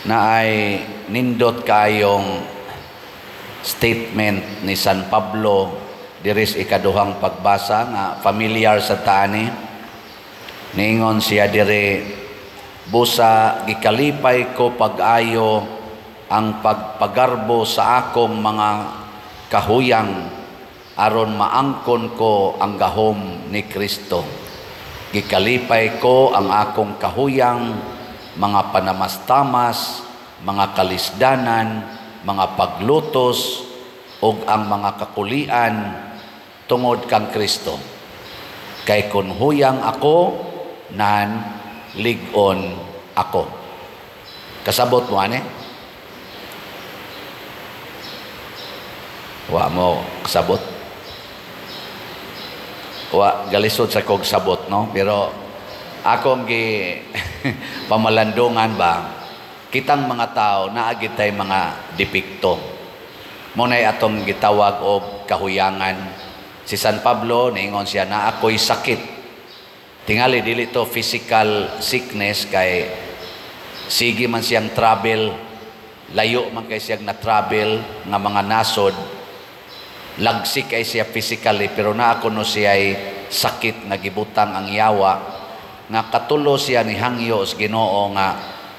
Na ay nindot kayong statement ni San Pablo diri sa ikaduhang pagbasa nga familiar sa tani. Niingon siya diri, "Busa gikalipay ko pag-ayo ang pagpagarbo sa akong mga kahuyang aron maangkon ko ang gahom ni Kristo. Gikalipay ko ang akong kahuyang, mga panamastamas, mga kalisdanan, mga paglutos ug ang mga kakulian tungod kang Kristo. Kay kun huyang ako, nan lig-on ako." Kasabot mo ani? Wa mo kasabot? Wa galisod sa kog sabot, no? Pero akong gi pamalandungan ba, kitang mga tao naa gitay mga depekto. Mo nay atong gitawag og kahuyangan. Si San Pablo niingon siya na ako'y sakit. Tingali dili to physical sickness kay sige man siyang travel, layo man kay siyang na travel nga mga nasod, lagsik kay siya physically, pero naa kuno siya ay sakit nga gibutang ang yawa nga katulo siya ni hangyo sa Ginoo nga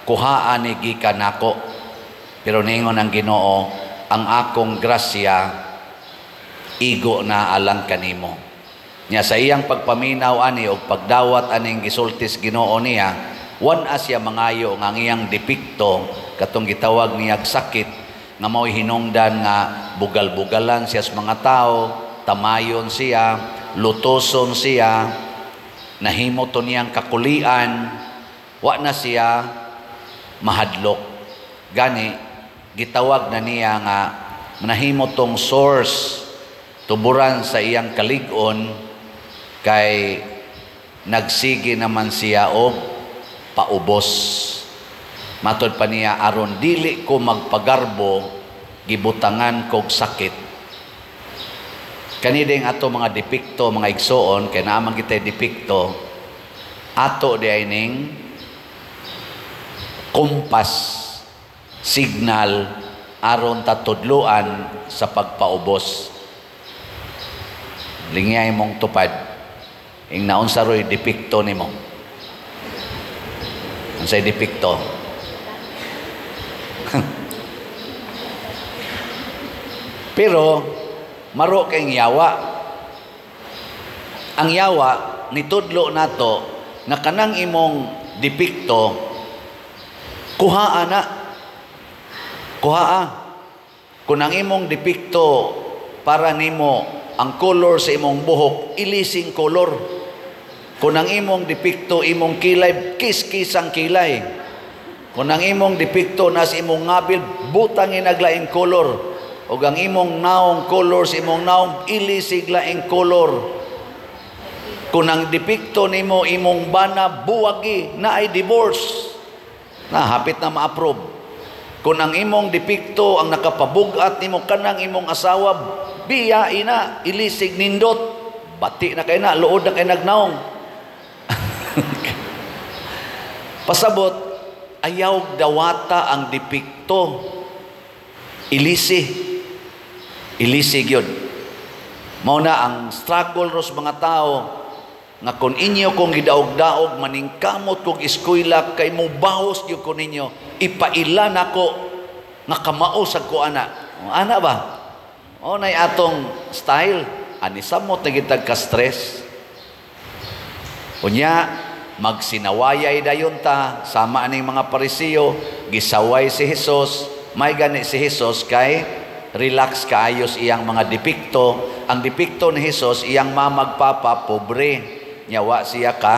kuhaan ni gikan nako. Pero niingon ang Ginoo, "Ang akong grasya igo na alang kanimo." Nya sa iyang pagpaminaw ani og pagdawat aning gisultis Ginoo niya, wan siya mangayo nga ang iyang depekto katong gitawag niyag sakit nga mao'y hinungdan nga bugal-bugalan siya sa mga tao, tamayon siya, lutoson siya, nahimo to niyang kakulian, wa na siya mahadlok. Gani gitawag na niya nga nahimo tong source, tuburan sa iyang kalig-on kay nagsige naman siya og paubos. Matod pa niya, "Aron dili ko magpagarbo, gibutangan kog sakit." Kani ding ato mga depekto, mga igsoon, kay naa man kitay depekto, ato di ay ning kompas, signal aron tatudloan sa pagpaubos. Lingyay mong tupad ing naunsa roy depekto nimo. Unsay depekto? Pero maro kay yawa. Ang yawa nitudlo nato nga kanang imong depekto kuhaa na. Kuhaa. Kung ang imong depekto para nimo ang color sa imong buhok, ilising color. Kung ang imong depekto imong kilay, kiskisang kilay. Kung ang imong depekto nas imong ngabil, butang inaglaing color. O ang imong naong, color sa imong naong, ilisig laing color. Kung ang depekto nimo imong bana, buwagi na ay divorce. Na hapit na ma-approve. Kung ang imong depekto ang nakapabugat nimo kanang imong asawa, biya ina, ilisig nindot. Bati na kay na, luod na kay nagnaong. Pasabot, ayaw dawata ang depekto. Ilisi. Ilisi gyud. Mao na ang struggle ros mga tao nga kung inyo kong gidaog-daog maningkamot kog eskwela kay mubahos gyud ko ninyo, ipaila nako nga kamao sad ko ana. O, ana ba? O nay atong style ani samot na gitag ka stress. Unya magsinawayay dayon ta sama aning mga Pariseo, gisaway si Hesus. May gani si Hesus kay relax kaayos iyang mga depekto. Ang depekto ni Hesus, iyang mamagpapa pobre, nyawa siya ka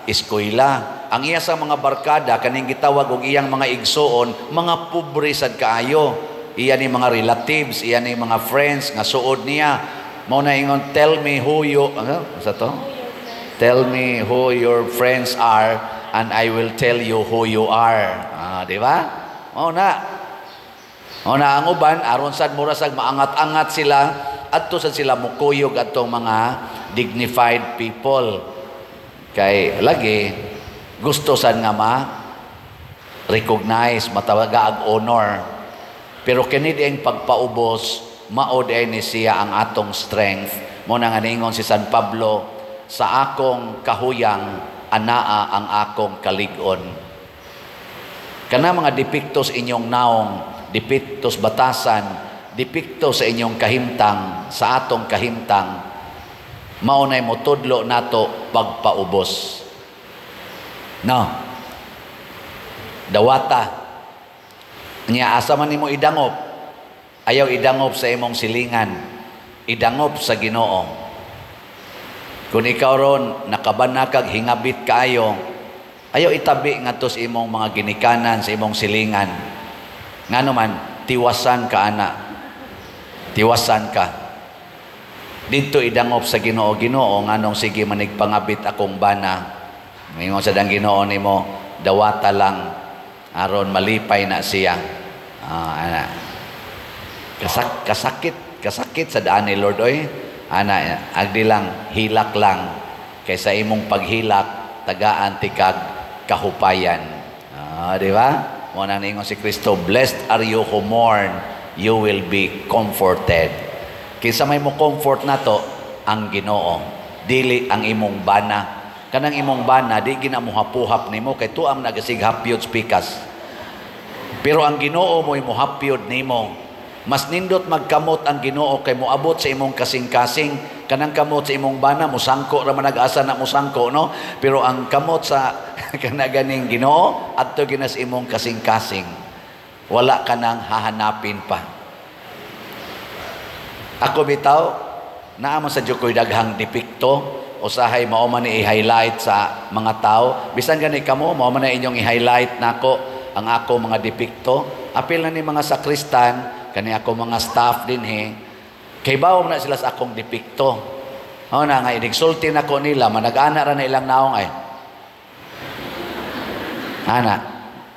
eskwela. Ang iya sa mga barkada kaning gitawag og iyang mga igsoon, mga pobre sad kaayo. Iya ni mga relatives, iya ni mga friends nga suod niya. Mao na ingon, "Tell me who you," ano sa to? "Tell me who your friends are and I will tell you who you are." Ah, di ba? Mao na. Mao na ang uban aron sad mura sad maangat-angat sila, adto sad sila mukuyog atong mga dignified people. Kay lagi gusto sad nga ma recognize, matawaga ag honor. Pero kini dieng pagpaubos, mao diay ni siya ang atong strength. Mo na nga niingon si San Pablo, sa akong kahuyang anaa ang akong kalig-on. Kana mga depektos inyong naong, depektos batasan, depekto sa inyong kahimtang, sa atong kahimtang, mao nay motudlo nato pagpaubos. No. Dawata. Nya asa man nimo idangop? Ayaw idangop sa imong silingan. Idangop sa Ginoo. Kung ikaw ron nakabanakag hingabit kaayo, ayaw itabi ngadto sa imong mga ginikanan, sa imong silingan. Ngano man, tiwasan ka ana. Tiwasan ka. Didto idangop sa Ginoo, Ginoo nganong sige manig pangabit akong bana. Mingon sa dang Ginoo nimo, dawata lang aron malipay na siya. Ana. Kasakit sa daan ni Lord oy. Ana, agdi lang, hilak lang kaysa imong paghilak tagaan tikag kahupayan. Di ba? Mo na ningon si Kristo, blessed are you who mourn, you will be comforted. Kinsa may mo comfort nato? Ang Ginoo. Dili ang imong bana. Kanang imong bana di gina mohapuhap nimo kay tuam nagasig hapyod pikas. Pero ang Ginoo mo'y mohapyod nimo. Mas nindot magkamot ang Ginoo kay moabot sa imong kasing-kasing. Kanang kamot sa imong bana musangko ra man nag-asa na musangko, no? Pero ang kamot sa kanaganing Ginoo adto ginas imong kasing-kasing. Wala ka nang hahanapin pa. Ako bitaw, naa man sa ko'y daghang depekto, usahay mao man ni i-highlight sa mga tao. Bisan gani kamo, mao man na inyong i-highlight nako ang ako mga depekto. Apil na ni mga sakristan, kani ako mga staff dinhi, kay bawo na sila sa akong depekto. Mao na nga inigsulti nako nila, manag-ana ra na ilang naong ay. Ana,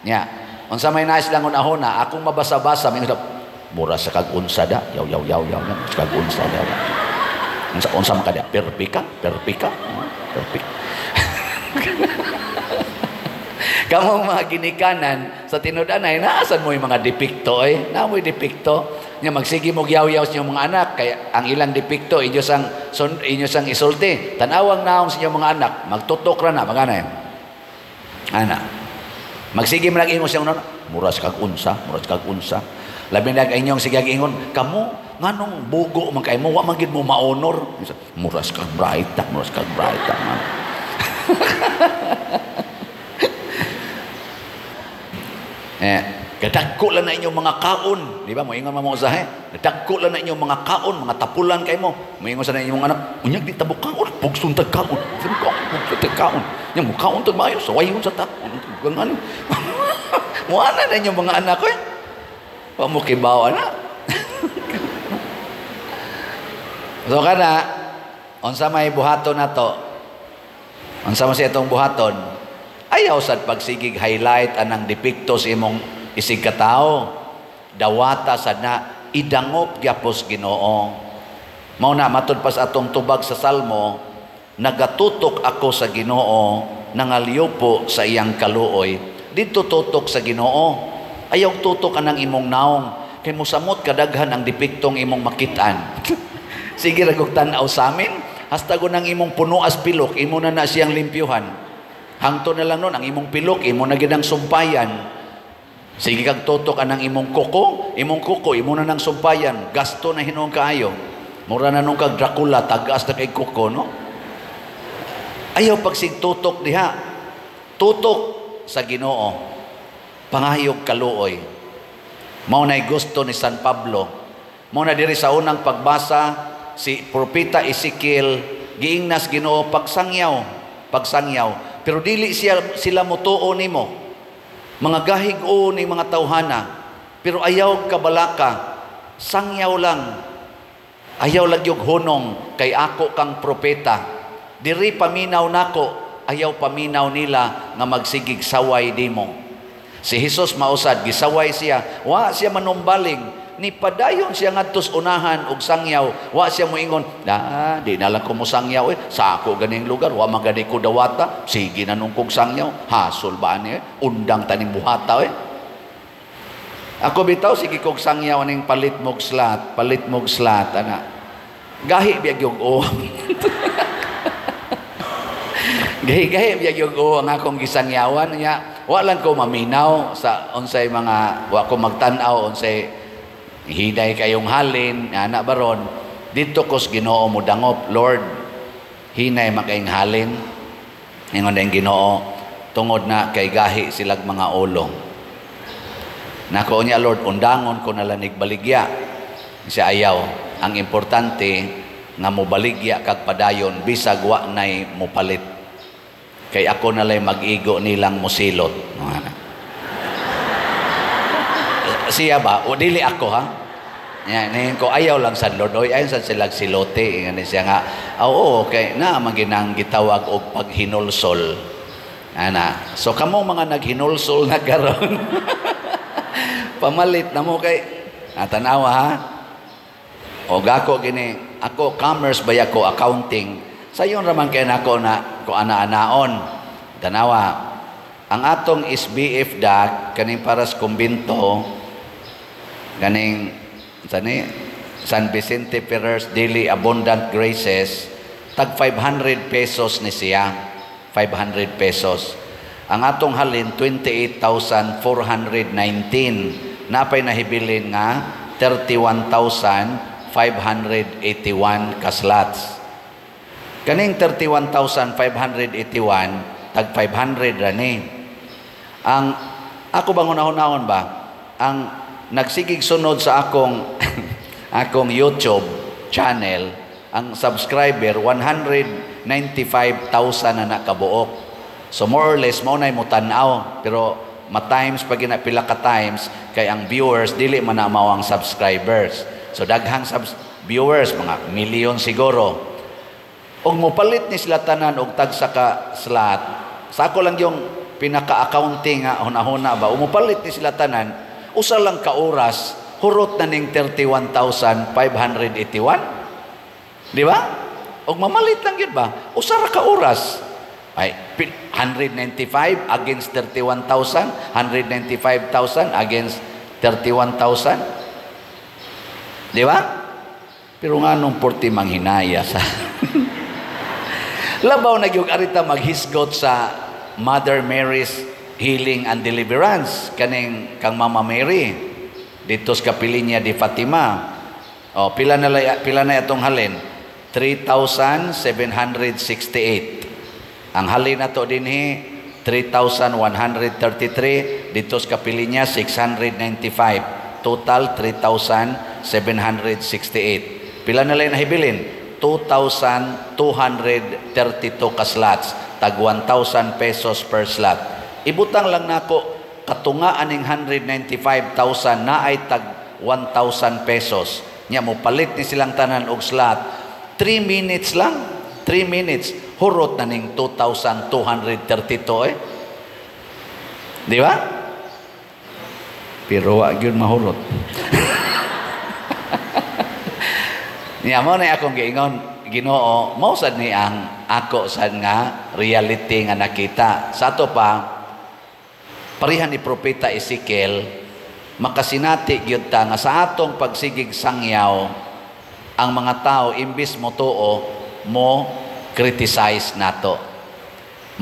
nya. Unsa may naas lang unahona, akong mabasa-basa, mingon mura sa kag unsa da, yaw yaw yaw yaw, sa kag unsa da. Unsa unsa man kada, perpika, perpika, perpika. Kamong mga ginikanan sa tinud-anay, naasan mo yung mga depekto eh? Naa mo'y depekto. Nya magsige mo yaw-yaw sa inyong mga anak kay ang ilang depekto inyo sang isulti. Tan-awang naong sa inyong mga anak, magtutok ra na magana. Ana. Magsige man lang ingon siyang mura sa kag unsa, mura sa kag unsa. Labi na inyong sige ingon, kamo nganong bugo man kay mo, wa man gid mo maonor. Mura sa kag bright, mura sa kag bright. Eh, kadagko lang na inyong mga kaon, di ba? Moingon man mo usahay. Kadagko lang na inyong mga kaon, mga tapulan kay mo. Moingon sa inyong anak, unyag di tabo kaon, pugsun tag kaon. Pugsun tag kaon. Nya mo kaon tag maayo, sawayon sa ta. Ano? Mo ana na inyong mga anak ko eh. Wa mo kibaw ana. So kana unsa may buhaton nato? Unsa man siya itong buhaton? Ayaw sad pagsigig highlight anang depekto sa imong isig katao. Dawata sad na idangop gyapos Ginoo. Mao na matud pa sa atong tubag sa Salmo, nagatutok ako sa Ginoo, nangalyupo sa iyang kaluoy. Didto tutok sa Ginoo. Ayaw tutok anang imong naong kay mosamot kadaghan ang depektong imong makit-an. Sige ra kog tan-aw sa amin, hasta go nang imong puno as pilok, imo na na siyang limpyuhan. Hangto na lang nun, ang imong pilok, imo na gid ang sumpayan. Sige kag tutok anang imong kuko, imo na nang sumpayan, gasto na hinuon kaayo. Mura na nung kag Dracula, tagas na kay kuko, no? Ayaw pagsigtutok diha. Tutok sa Ginoo. Pangayog kaluoy. Mao na'y gusto ni San Pablo. Mao na diri sa unang pagbasa, si Propeta Ezekiel, giingnas Ginoo pagsangyaw, pagsangyaw. Pero dili siya sila motuo nimo. Mga gahig-o ni mga tawhana. Pero ayaw kabalaka, sangyaw lang. Ayaw lagyog hunong kay ako kang propeta. Diri paminaw nako, ayaw paminaw nila nga magsigig saway dimo. Si Jesus mausad, gisaway siya. Wa siya manumbaling. Ni padayon siya ngadtos unahan og sangyaw. Wa siya moingon, "Ah, di na lang ko mosangyaw eh. Sa ako ganing lugar, wa man gani ko dawata. Sige na nung kog sangyaw. Hasol ba ani eh? Undang taning buhata eh." Ako bitaw sige kog sangyaw aning palit mog slot, palit mog slot ana. Gahi biya gyud o. Gahi-gahi biya gyud o ang akong gisangyawan niya. Wa lang ko maminaw sa unsay mga wa ko magtan-aw unsay hinay kayong halin ana baron. Didto ko sa Ginoo modangop, "Lord, hinay makaing halin." Ingon ang Ginoo, "Tungod na kay gahi silag mga ulo." Nako niya, "Lord, undangon ko na lang baligya." Siya, "Ayaw. Ang importante nga mobaligya kag padayon bisag wa nay mopalit. Kay ako na lay mag-igo nilang mosilot." Siya ba? O dili ako ha? Yan, ko ayaw lang sa Lord. Oy, ayaw sa silag silote. Yan siya nga, oo, okay, na maginang gitawag og paghinulsol. Ana. So kamo mga naghinulsol na karon. Pamalit na mo kay tanawa ha. O gako gini, ako commerce ba ko accounting. Sayon ra man kay nako na ko ana-anaon. Tanawa. Ang atong SBF dag kaning para sa kumbinto kaning sani San Vicente Ferrer's Daily Abundant Graces tag 500 pesos ni siya. 500 pesos. Ang atong halin 28,419. Napay nahibilin nga 31,581 ka slots. Kaning 31,581 tag 500 ra ni. Ang ako bang hunahunahon ba ang nagsigig sunod sa akong akong YouTube channel, ang subscriber 195,000 na nakabuok. So more or less mao nay mo tan-aw, pero ma-times pag pila ka times kay ang viewers dili man na mao ang subscribers. So daghang viewers, mga milyon siguro. Og mopalit ni sila tanan og tagsa ka slot. Sa ako lang yung pinaka-accounting nga hunahuna ba, umupalit ni sila tanan usa lang ka oras hurot na ning 31,581. Di ba? Og mamalit lang yun ba? Usa ra ka oras. Ay, 195 against 31,000, 195,000 against 31,000. Di ba? Pero nga nung porti manghinaya sa labaw na gyud arita maghisgot sa Mother Mary's Healing and Deliverance kaning kang Mama Mary dito sa Kapilinya di Fatima. O pila na atong halin? 3,768. Ang halin nato dinhi 3,133, dito sa Kapilinya 695. Total 3,768. Pila na lang nahibilin? 2,232 ka slots, tag 1,000 pesos per slot. Ibutang lang nako katunga aning 195,000 na ay tag 1,000 pesos. Nya mo palit ni silang tanan og slot. 3 minutes lang. 3 minutes hurot na ning 2,232 eh. Di ba? Pero wa gyud mahurot. Nya mo na akong giingon, Ginoo, mao sad ni ang ako sad nga reality nga nakita. Sa ato pa, parehan ni Propeta Ezekiel, makasinati gyud ta nga sa atong pagsigig sangyaw, ang mga tao imbis mo tuo, mo criticize nato.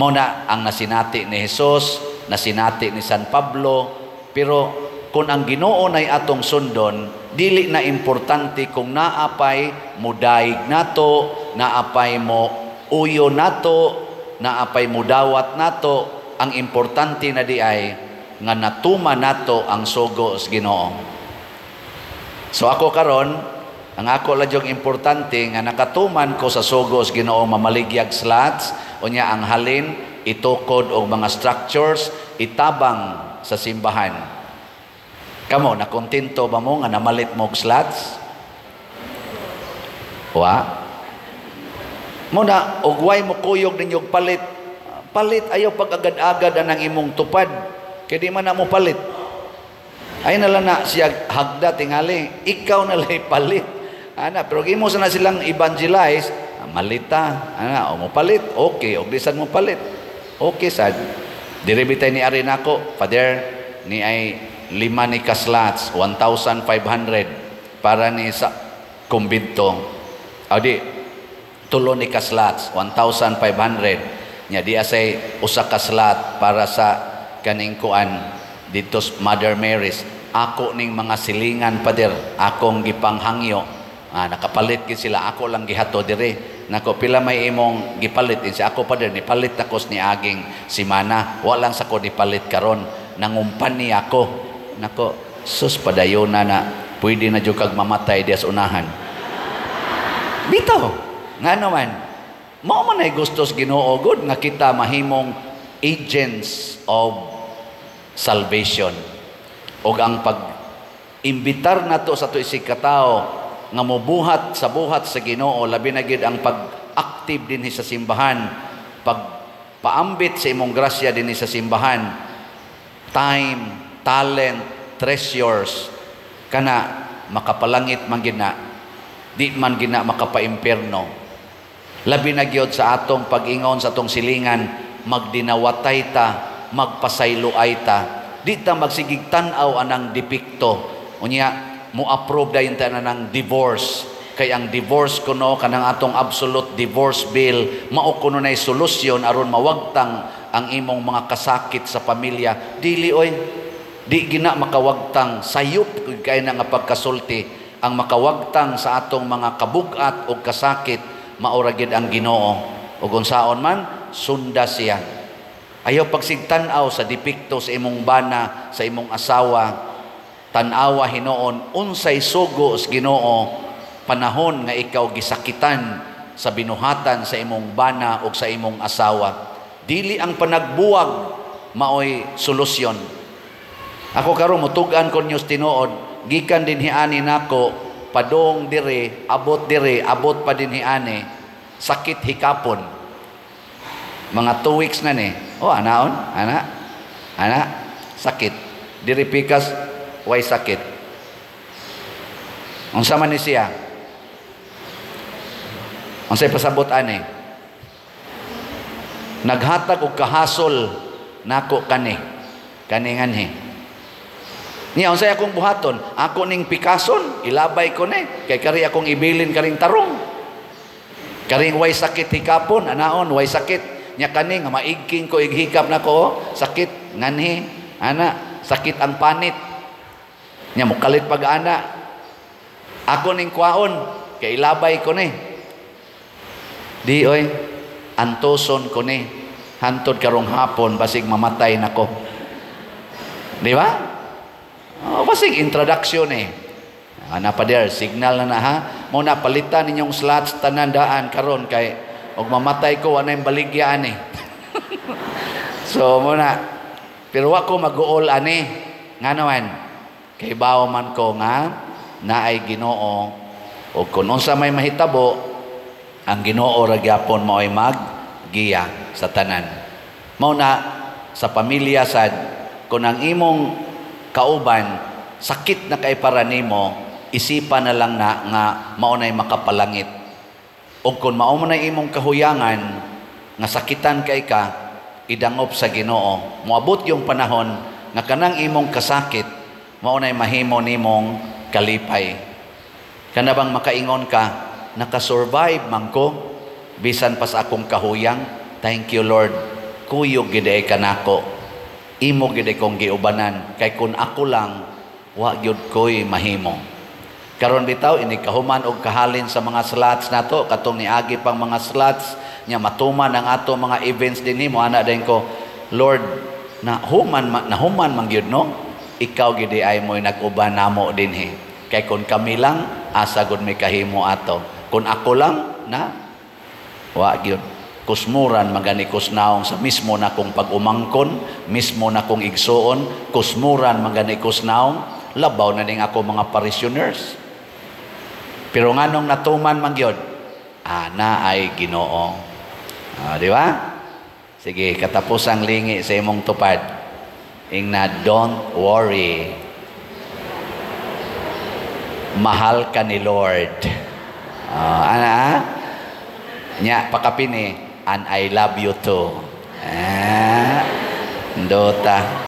Mo na ang nasinati ni Jesus, nasinati ni San Pablo, pero kung ang Ginoo nay atong sundon, dili na importante kung naapay mudaig nato, naapay mo uyo nato, naapay mudawat nato. Ang importante na di ay nga natuma nato ang sugo sa Ginoo. So ako karon, ang ako lang yung importante nga nakatuman ko sa sugo sa Ginoo mamaligyag slots, unya ang halin itukod og mga structures itabang sa simbahan. Kamo, nakontento ba mo nga namalit mo og slots? Wa? Muna, og way mo kuyog ninyo og palit. Palit ayaw pag agad-agad anang imong tupad. Kay di man na mo palit. Ay na lang na siya hagda tingali, ikaw na lang palit. Ana, pero imo sa na silang evangelize, ah, malita, ana, o mo palit, okay, og bisan mo palit. Okay sad. Diri bitay ni ari nako, Father, ni ay lima ni ka slots, 1,500 para ni sa kumbinto. O di, tulo ni ka slots, 1,500. Nya di asay usa ka slot para sa kaning kuan dito sa Mother Mary's. Ako ning mga silingan, Pader, akong gipanghangyo. Ah, nakapalit gid sila, ako lang gihato dire. Nako, pila may imong gipalit? Insi ako, Pader, nipalit ako ni aging simana. Wa lang sa ko nipalit karon. Nangumpan ni ako. Nako, sus, padayon na na. Pwede na jud kag mamatay diya sa unahan. Bitaw. Nga naman, mao man ay gustos Ginoo gud nga kita mahimong agents of salvation. Og ang pag imbitar nato sa ato isig katawo nga mobuhat sa buhat sa Ginoo, labi na gid ang pag-active dinhi sa simbahan, pag paambit sa imong grasya dinhi sa simbahan, time, talent, treasures, kana makapalangit man gid na, di man gina makapaimpierno. Labi na gyud sa atong pag-ingon sa atong silingan, magdinawatay ta, magpasayloay ta, di ta magsigig tan-aw anang depekto. Unya mo approve dayon ta na ng divorce, kay ang divorce kuno, kanang atong absolute divorce bill, mao kuno nay solusyon aron mawagtang ang imong mga kasakit sa pamilya. Dili oy, di gina makawagtang. Sayop kay na nga pagkasulti. Ang makawagtang sa atong mga kabugat o kasakit, maura gid ang Ginoo. Ug unsaon man, sunda siya. Ayaw pagsigtan-aw sa depekto sa imong bana, sa imong asawa. Tan-awa hinuon unsay sugo sa Ginoo panahon nga ikaw gisakitan sa binuhatan sa imong bana o sa imong asawa. Dili ang panagbuwag maoy solusyon. Ako karon mutug-an ko news tinuod, gikan din hiani nako padong dire, abot dire, abot pa din hiani, sakit hikapon. Mga 2 weeks na ni. Oh, anaon, ana, ana, sakit. Diri pikas, way sakit. Unsa man ni siya? Unsay pasabot ani? Naghatag og kahasol nako kani. Kani nganhi. Niya unsay akong buhaton? Ako ning pikason, ilabay ko ni kay kari akong ibilin karing tarong. Karing way sakit hikapon, anaon way sakit. Nya kani nga maigking ko ighikap nako, oh, sakit nganhi. Ana, sakit ang panit. Nya mokalit pag ana. Ako ning kwaon kay ilabay ko ni. Di oy, antoson ko ni. Hantod karong hapon basig mamatay nako. Di ba? Oh, basig introduction eh. Ana pa der, signal na na ha. Mo na palitan ninyong slots tanan daan karon kay og mamatay ko, wa na yung baligya ani. So mo na, pero wa ko mag-uol ani. Nga naman, kay bawo man ko nga naay Ginoo, ug kun unsa may mahitabo, ang Ginoo ra gyapon maoy maggiya sa tanan. Mao na sa pamilya sad, kung ang imong kauban sakit na kay para nimo, isipan na lang na nga mao nay makapalangit. Ug kung mao man nay imong kahuyangan nga sakitan kay ka, idangop sa Ginoo. Moabot yung panahon nga kanang imong kasakit mao nay mahimo nimong kalipay. Kana bang makaingon ka, "Nakasurvive man ko bisan pa sa akong kahuyang. Thank you, Lord. Kuyog gid ay kanako. Imo gid ay kong giubanan kay kun ako lang, wa gyud ko'y mahimo." Karon bitaw ini kahuman og kahalin sa mga slots nato, katong niagi pang mga slots nya, matuman ang ato mga events dinhi, mo ana din ko, "Lord, na human nahuman man gyud no, ikaw gid ay mo'y nag-uban namo dinhi, kay kun kami lang, asa gud may kahimo ato? Kun ako lang na, wa gyud. Kusmuran magani kusnaong sa mismo na kong pag-umangkon, mismo na kong igsuon, kusmuran magani kusnaong, labaw na ning ako mga parishioners." Pero nganong natuman man gyud? Ana ay Ginoo. Ah, di ba? Sige, katapusang lingi sa imong tupad. Ingna, "Don't worry." Mahal ka ni Lord. Ana? Nya, pakapini, and I love you too. Ah, dota.